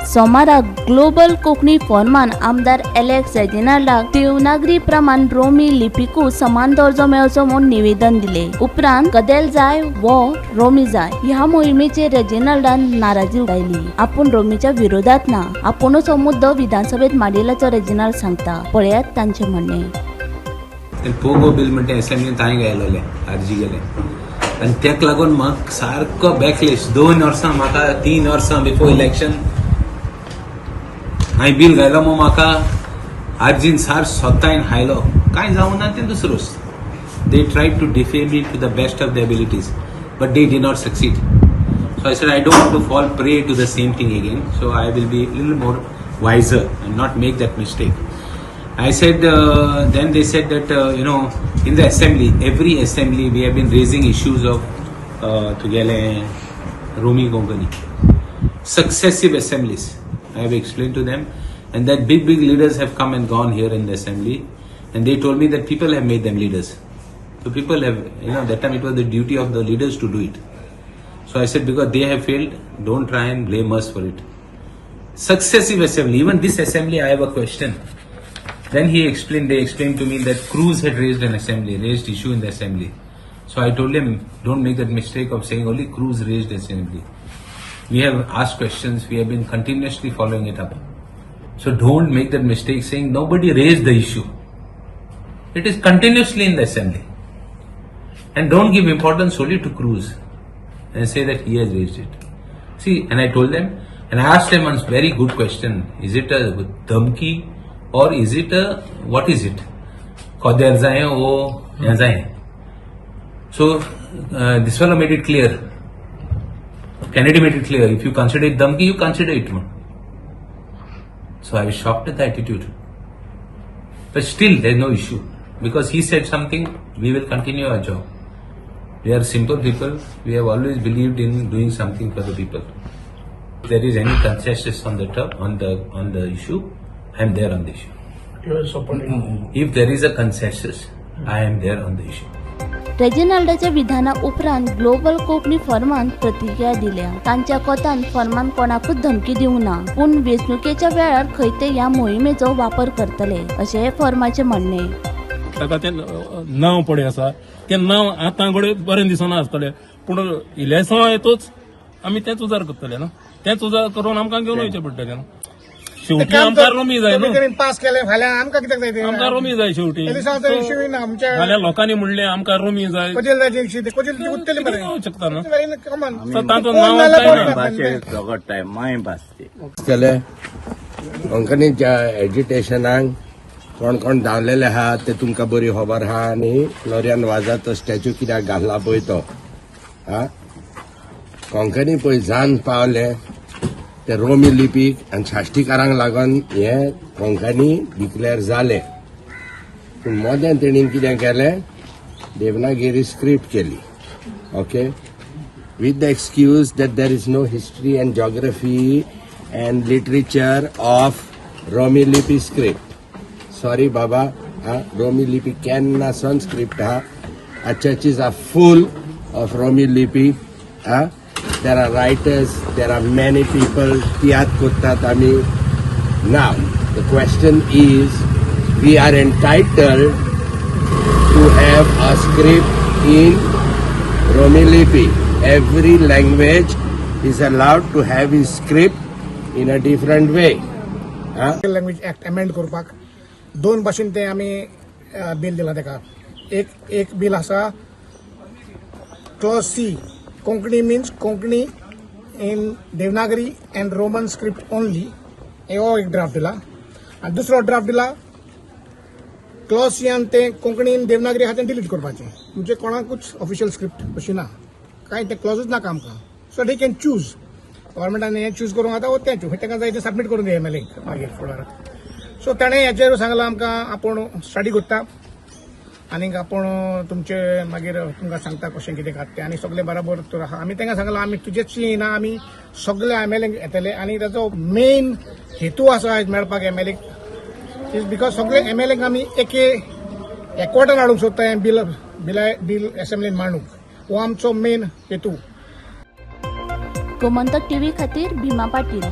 सोमाराक global Konkani फोरमान आमदार Alex रेजिनाल्डाक Devanagari प्रमाण रोमी लिपीकू समान दर्जो मेळचो म्हूण निवेदन दिले. उपरांत कदेल जाय वो रोमी जाय ह्या मोहिमेचेर रेजिनाल्डान नाराजी उक्तायली. आपूण रोमीच्या विरोधात ना, आपुणूच हो मुद्दो विधानसभेत मांडिल्ल्याचो रेजिनाल्ड सांगता. पळयात तांचे म्हणणे. ते पोगो बील म्हणटा, असेंब्लीन हांवें घायलेलें, आरजी गेलें आनी तेका लागून म्हाका सारको बॅकलेश. 2 वर्सां म्हाका, 3 वर्सां बिफोर इलेक्शन हांवें बील घायलो म्हूण म्हाका आरजीन सार स्वतायन हायलो. कांय जावं ना तें दुसरोच. They try to defame me to the best of the abilities, but they did not succeed. So I said, I don't want to fall prey to the same thing again. So I will be a little more wiser and not make that mistake. I said, then they said that, in the assembly, every assembly, we have been raising issues of तुगेले Romi Konkani. Successive assemblies. I have explained to them, and that big, big leaders have come and gone here in the assembly, and they told me that people have made them leaders. So people have, that time it was the duty of the leaders to do it. So I said, because they have failed, don't try and blame us for it. Successive assembly, even this assembly, I have a question. Then he explained, they explained to me that Cruz had raised an assembly, raised issue in the assembly. So I told him, don't make that mistake of saying only Cruz raised assembly. We have asked questions, we have been continuously following it up. So don't make that mistake saying nobody raised the issue. It is continuously in the assembly. And don't give importance only to Cruz and say that he has raised it. See, and I told them, and I asked them one very good question. Is it a dhamki or is it a, what is it? कदेल जाय वो हें जाय. So this fellow made it clear. Kennedy made it clear. If you consider it dhamki, you consider it one. So I was shocked at the attitude. But still, there is no issue. Because he said something, we will continue our job. We are simple people. We have always believed in doing something for the people. If there is any consensus on the top, on the issue, I am there on the issue. You are supporting. If there is a consensus, I am there on the issue. रेजिनाल्डाच्या विधाना उपरांत global Konkani फोरमान प्रतिक्रिया दिल्या. तांच्या कोतान फोरमान कोणाकूच धमकी दिवंक ना, पूण वेंचणुकेच्या वेळार खंय ते ह्या मोहिमेचो वापर करतले अशें फोरमाचें म्हणणें. ताका तें नांव पळय आसा, तें नांव आतां घडये बरें दिसना आसतलें, पूण इलेक्सांव येतूच आमी तेंच उजार करतले न्हू. तेंच उजार करून आमकां घेवन वयचें पडटलें न्हू शेवटी. आमकां रोमी जाय न्हू. पास केले, फाल्यां आमकां कित्याक जाय ते? आमकां रोमी जाय शेवटी. त्या दिसा आतां इश्यू ना आमच्या. फाल्यां लोकांनी म्हणलें आमकां रोमी जाय. कदेल जाय ती, कदेल ती उत्तली मरे. कितें जावंक शकता न्हू. कॉमन. So तांचो नांव काय ना. भाशे झगडटाय, माय भास ती. केले कोंकणीच्या एजिटेशनाक कोण कोण धांवलेले आहा ते तुमकां बरी खबर आहा. आनी फ्लोरियन वाजाचो स्टॅच्यू कित्याक घातला पळय तो. हा, कोंकणी पळय जावन पावले ते रोमी लिपीक आनी साश्टीकारांक लागून हे कोंकणी डिक्लेअर जालें. पूण मोदें तेणीन कितें केलें? देवनागिरी स्क्रिप्ट केली, okay, with the excuse that there is no history and geography and literature of Romi Lipi script. Sorry, Baba, Romi Lipi केन्ना सन script हा. Our churches are full of Romi Lipi. There are writers, there are many people, तियात्र करतात आमी. Now, the question is, we are entitled to have a script in Romi Lipi. Every language is allowed to have its script in a different way. Huh? Language act amend करपाक दोन भाशेन ते आमी bill दिला ताका. एक एक bill आसा, clause C, Konkani means Konkani in Devanagari and Roman script only, हो एक ड्राफ्ट दिला. आनी दुसरो ड्राफ्ट दिला, क्लॉज सी आनी ते कोंकणी इन देवनागरी आहा तें डिलीट करपाचें. म्हणजे कोणाकूच ऑफिशियल स्क्रिप्ट अशी ना, कांय ते क्लॉजूच नाका आमकां. सो they can choose, गव्हर्मेंटान हें चूज करूंक जाता वो तें चूज, तांकां जाय तें सबमीट करून दी एमएलए मागीर फुडाराक. सो ताणें हेचेर सांगलां आमकां, आपूण स्टडी करता आनीक आपूण तुमचे मागीर तुमकां सांगता कशें कितें काडटा तें आनी सगळें बरोबर तर आहा. आमी तांकां सांगलां, आमी तुजेच येना, आमी सगळे एमएलए येतले. आनी ताचो मेन हेतू आसा आयज मेळपाक एमएलए is because सगळे एमएलए आमी एके एकवटान हाडूंक सोदता, हें बिल बिला बील एसेंब्लीन मांडूंक, हो आमचो मेन हेतू. गोमंतक टीव्ही खातीर भीमा पाटील.